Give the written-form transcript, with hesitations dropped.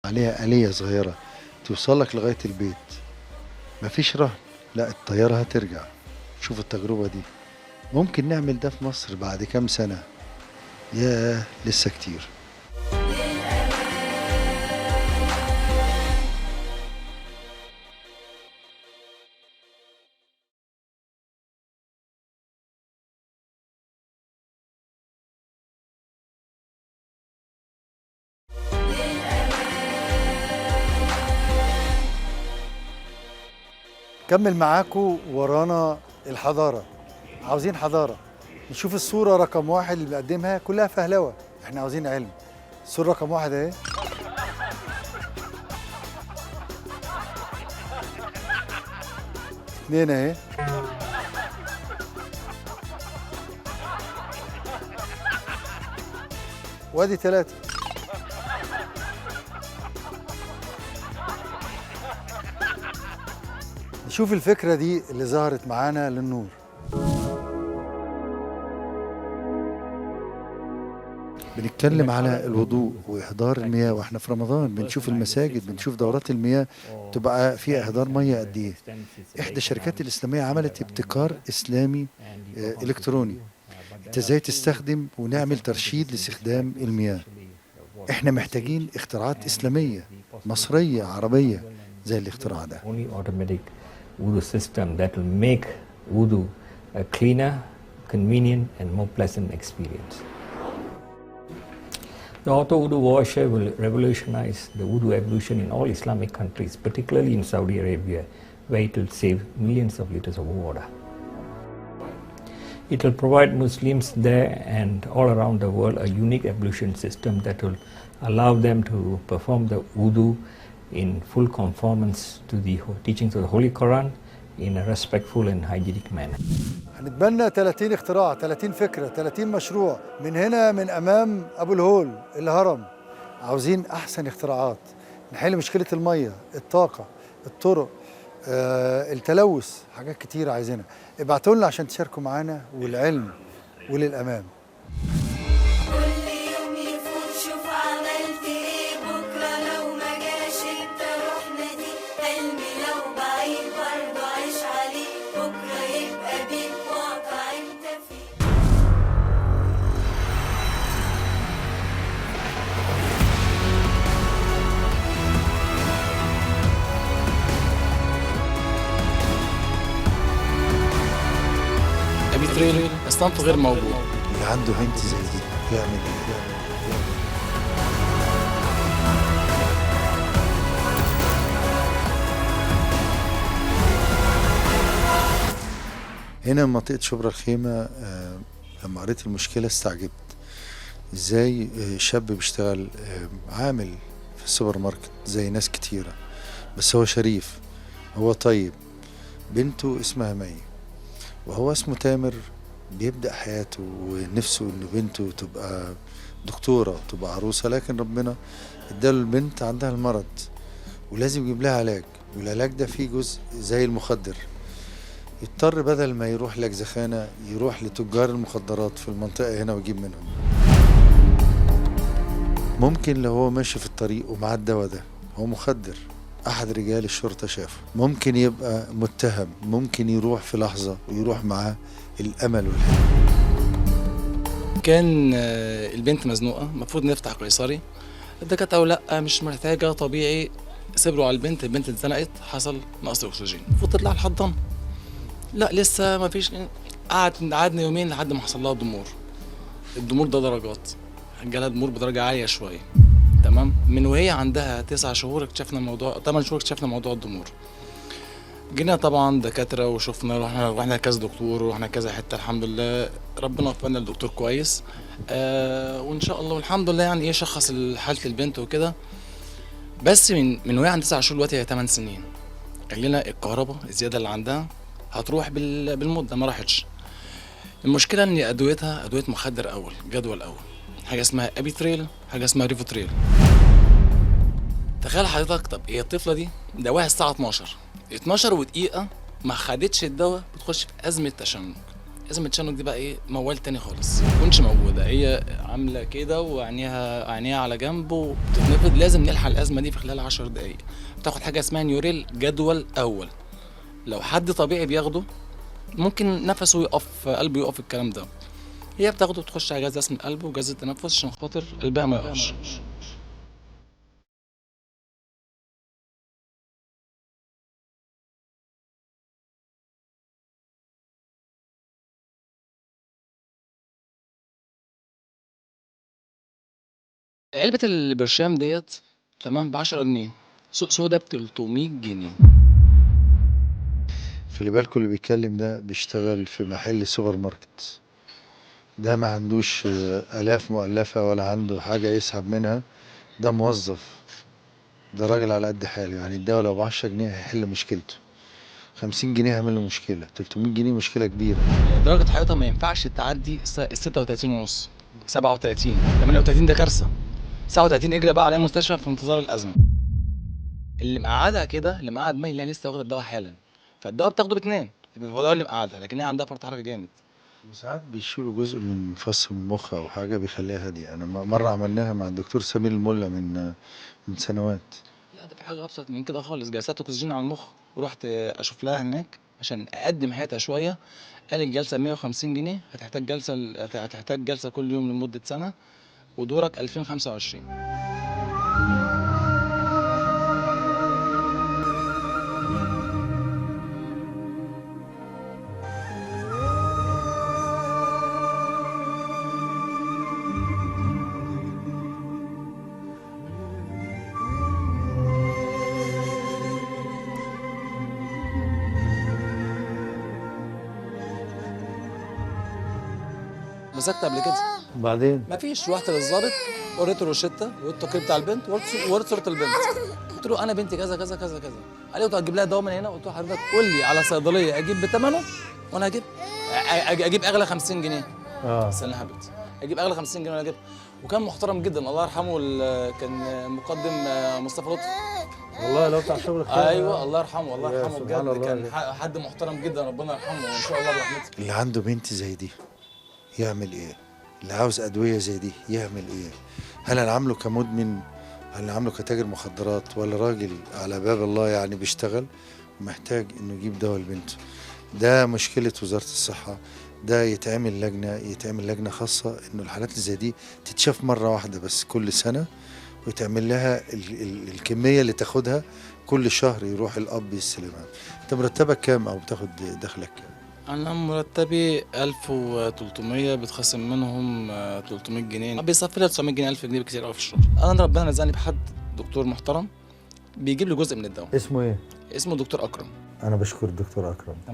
عليها آلية صغيرة توصلك لغاية البيت، مفيش رهن، لا الطيارة هترجع. شوف التجربة دي ممكن نعمل ده في مصر بعد كام سنة؟ ياه لسه كتير. كمل معاكم ورانا الحضارة، عاوزين حضارة. نشوف الصورة رقم 1 اللي بقدمها كلها فهلوة، احنا عاوزين علم. الصورة رقم 1 اهي. 2 اهي. وادي 3. نشوف الفكرة دي اللي ظهرت معانا للنور. بنتكلم على الوضوء وإهدار المياه، واحنا في رمضان بنشوف المساجد، بنشوف دورات المياه تبقى فيها إهدار مية قد إيه. إحدى الشركات الإسلامية عملت ابتكار إسلامي إلكتروني، أنت إزاي تستخدم ونعمل ترشيد لاستخدام المياه. إحنا محتاجين اختراعات إسلامية مصرية عربية زي الاختراع ده. Wudu system that will make wudu a cleaner, convenient and more pleasant experience. The auto wudu washer will revolutionize the wudu evolution in all Islamic countries, particularly in Saudi Arabia, where it will save millions of liters of water. It will provide Muslims there and all around the world a unique ablution system that will allow them to perform the wudu in full conformance to the teachings of the Holy Quran in a respectful and hygienic manner. هنتبنى 30 اختراع، 30 فكرة، 30 مشروع من هنا من أمام أبو الهول الهرم. عاوزين أحسن اختراعات نحل مشكلة المية، الطاقة، الطرق، التلوث، حاجات كتير عايزينها. ابعتوا لنا عشان تشاركوا معانا، والعلم وللأمام. تريل اسطمته غير موجود. اللي عنده هنت زي دي يعمل ايه؟ هنا منطقة شبرا الخيمة، لما قريت المشكلة استعجبت ازاي شاب بيشتغل عامل في السوبر ماركت زي ناس كتيرة، بس هو شريف، هو طيب، بنته اسمها مي وهو اسمه تامر، بيبدأ حياته ونفسه إن بنته تبقى دكتورة، تبقى عروسة، لكن ربنا اداله البنت عندها المرض ولازم يجيب لها علاج، والعلاج ده فيه جزء زي المخدر. يضطر بدل ما يروح لأجزخانة يروح لتجار المخدرات في المنطقة هنا ويجيب منهم. ممكن لو هو ماشي في الطريق ومعاه الدواء ده، هو مخدر، أحد رجال الشرطة شافه، ممكن يبقى متهم، ممكن يروح في لحظة ويروح معاه الأمل والحلم. كان البنت مزنوقة، المفروض نفتح قيصري، الدكاترة قالوا لأ مش محتاجة طبيعي، صبروا على البنت، البنت اتزنقت، حصل نقص أكسجين، المفروض تطلع الحضانة، لأ لسه ما فيش، قعدنا يومين لحد ما حصل لها ضمور. الضمور ده درجات، جالها ضمور بدرجة عالية شوية، تمام. من وهي عندها 9 شهور اكتشفنا الموضوع، 8 شهور اكتشفنا موضوع الضمور. جينا طبعا دكاترة وشفنا، رحنا كذا دكتور ورحنا كذا حتة، الحمد لله ربنا وفقنا لدكتور كويس، وان شاء الله والحمد لله يعني ايه شخص حالة البنت وكده. بس من وهي عندها 9 شهور دلوقتي هي 8 سنين، قال لنا الكهرباء الزيادة اللي عندها هتروح بالمدة، ما راحتش. المشكلة ان ادويتها ادوية مخدر اول، جدول اول، حاجة اسمها ابيتريل، حاجة اسمها ريفوتريل. تخيل حضرتك، طب ايه الطفلة دي دواها الساعة 12، 12 ودقيقة ما خدتش الدواء بتخش في أزمة تشنج، ازمة التشنج دي بقى ايه، موال تاني خالص، ما تكونش موجودة، هي عامله كده وعينيها على جنب وبتتنفض. لازم نلحق الازمة دي في خلال 10 دقائق. بتاخد حاجة اسمها نيوريل جدول اول، لو حد طبيعي بياخده ممكن نفسه يقف، قلبه يقف، الكلام ده. هي بتاخده تخش على جهاز رسم القلب وجهاز التنفس عشان خاطر قلبها ما يقفش. علبة البرشام ديت تمام ب 10 جنيه، سوق سودا ب 300 جنيه. خلي بالكم اللي بيتكلم ده بيشتغل في محل سوبر ماركت، ده ما عندوش آلاف مؤلفة ولا عنده حاجة يسحب منها، ده موظف، ده راجل على قد حاله. يعني الدواء لو ب10 جنيه هيحل مشكلته، 50 جنيه هيعمل له مشكلة، 300 جنيه مشكلة كبيرة. درجة حرارتها ما ينفعش تعدي 36 ونص، 37، 38 ده كارثة، 39 اجري بقى على المستشفى في انتظار الأزمة. اللي مقعدها كده، اللي مقعد مي، اللي هي لسه واخدة الدواء حالا، فالدواء بتاخده بتنام، يبقى هو ده اللي مقعدها، لكن هي عندها فرط حركة جامد. وساعات بيشيلوا جزء من فص من المخ أو حاجة بيخليها هادية. أنا مرة عملناها مع الدكتور سمير الملا من سنوات. لا ده في حاجة أبسط من كده خالص، جلسات أكسجين على المخ. ورحت أشوف لها هناك عشان أقدم حياتها شوية، قال الجلسة 150 جنيه، هتحتاج جلسة كل يوم لمدة سنة، ودورك 2025. مسكت قبل كده. وبعدين؟ مفيش، رحت للظابط وريته الروشته والتقرير بتاع البنت ووريت صوره البنت، قلت له انا بنتي كذا كذا كذا كذا. قال لي هتجيب لها دواء من هنا؟ قلت له حضرتك قول لي على صيدلية اجيب بثمنه وانا اجيب اغلى 50 جنيه. استنى يا حبيبتي، اجيب اغلى 50 جنيه وانا اجيب. وكان محترم جدا الله يرحمه، كان مقدم مصطفى لطفي. والله لو بتاع شغل خير. ايوه الله يرحمه، الله يا يرحمه سبحان بجد، الله. كان حد محترم جدا، ربنا يرحمه وان شاء الله برحمته. اللي عنده بنت زي دي يعمل ايه؟ اللي عاوز ادوية زي دي يعمل ايه؟ هل انا عامله كمدمن؟ هل انا عامله كتاجر مخدرات؟ ولا راجل على باب الله يعني بيشتغل ومحتاج انه يجيب دواء لبنته؟ ده مشكلة وزارة الصحة. ده يتعمل لجنة خاصة انه الحالات اللي زي دي تتشاف مرة واحدة بس كل سنة، ويتعمل لها الكمية اللي تاخدها كل شهر، يروح الاب يستلمها. انت مرتبك كام او بتاخد دخلك كام؟ أنا مرتبي 1300، بتخصم منهم 300 جنيه، بيصفي لي 900 جنيه، 1000 جنيه بكتير قوي في الشهر. أنا ربنا رزقني بحد دكتور محترم بيجيب لي جزء من الدواء. اسمه إيه؟ اسمه دكتور أكرم. أنا بشكر الدكتور أكرم. تمام.